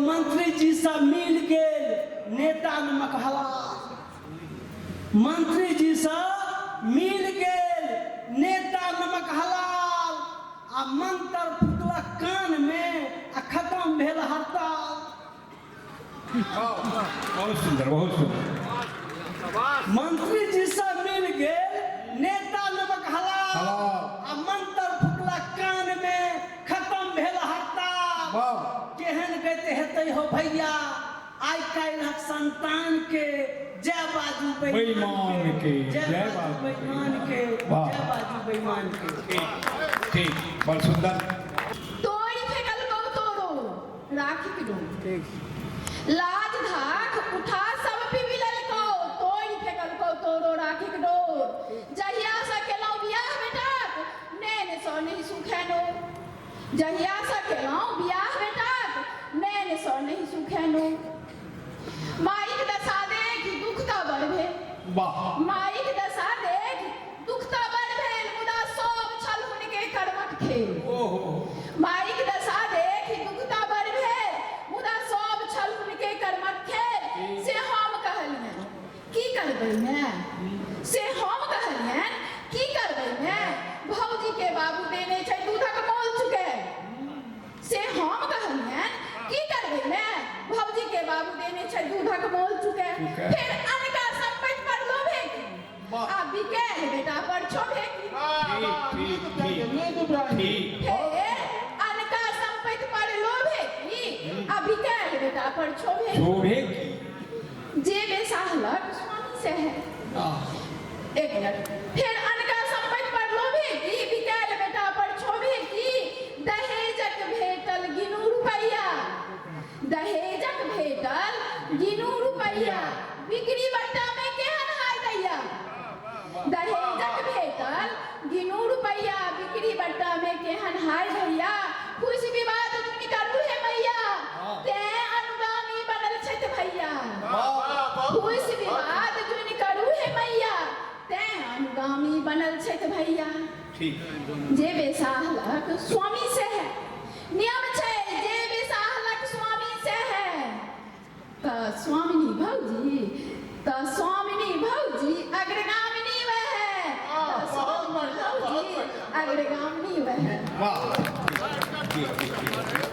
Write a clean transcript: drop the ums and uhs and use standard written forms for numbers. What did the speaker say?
मंत्री जी सब मिल गेल नेता नमक हलाल। मंत्री जी सब मिल गेल नेता नमक हलाल आ मंत्र फुकलक कान में आ खत्म भेल हड़ताल। बहुत सुंदर, बहुत सुंदर। मंत्री जी सब मिल गेल नेता नमक हलाल आ मंत्र फुकलक कान में खत्म भेल हड़ताल। केहन गति हेतै हो भैया आइ काल्हिक संतान के। जय बाजू बेईमान के, जय बाजू बेईमान के, जय बाजू बेईमान के। ठीक ठीक, बड़ सुंदर। तोड़ि फेकलकौ तोरो राखीक डोर, लाज धाख उठा सब पीबि लेलकौ, तोड़ि फेकलकौ तोरो राखीक डोर। जहियासँ केलहुँ बियाह बेटाक, नैनसँ नहि सुखै नोर। जहियासँ केलहुँ बियाह बेटाक, नैनसँ नहि सुखै नोर। माइक दशा देखि दुख तऽ बड़ भेल, माइक दशा देखि दुख तऽ बड़ भेल, मुदा सब छल हुनके कर्मक खेल। माइक दशा देखि दुख तऽ बड़ भेल, मुदा सब छल हुनके कर्मक खेल। से हम कहलियनि की करबै माय, से हम कहलियनि की करबै माय, भौजी के बाबू देने छै दूधक मोल चुके। से हम कहलियनि की करबै माय, भौजी के बाबू देने छै दूधक मोल चुके। फेर अनका संपत्ति पर लोभे की, आ बिकेल बेटा पर छोभे की। ठीक ठीक ठीक। फेर अनका संपत्ति पर लोभे की, आ बिकेल बेटा पर छोभे की। शोभे की। जे बेसाहलक स्वामी से है। एक मिनट। फेर अनका संपत्ति पर लोभे की, बिकेल बेटा पर छोभे की। दहेजक भेटल गिनू रुपैया, दहेजक भेटल गिनू रुपैया, बिक्री बट्टा में केहन हाय दैया। दहेजक भेटल गिनू रुपैया, बिक्री बट्टा में केहन हाय भैया। खुश विवाद जुनि करू हे मैया, तें अनुगामी बनल छथि भैया। खुश विवाद जुनि करू हे मैया, तें अनुगामी बनल छथि भैया। ठीक। जे बेसाहलक स्वामी से है, नियम छै जे बेसाहलक स्वामी से है। तऽ स्वामिनी भौजी, तऽ स्वामिनी भौजी अग्रगामिनी वह है, तऽ स्वामिनी भौजी अग्रगामिनी वह है। वाह, ठीक ठीक ठीक।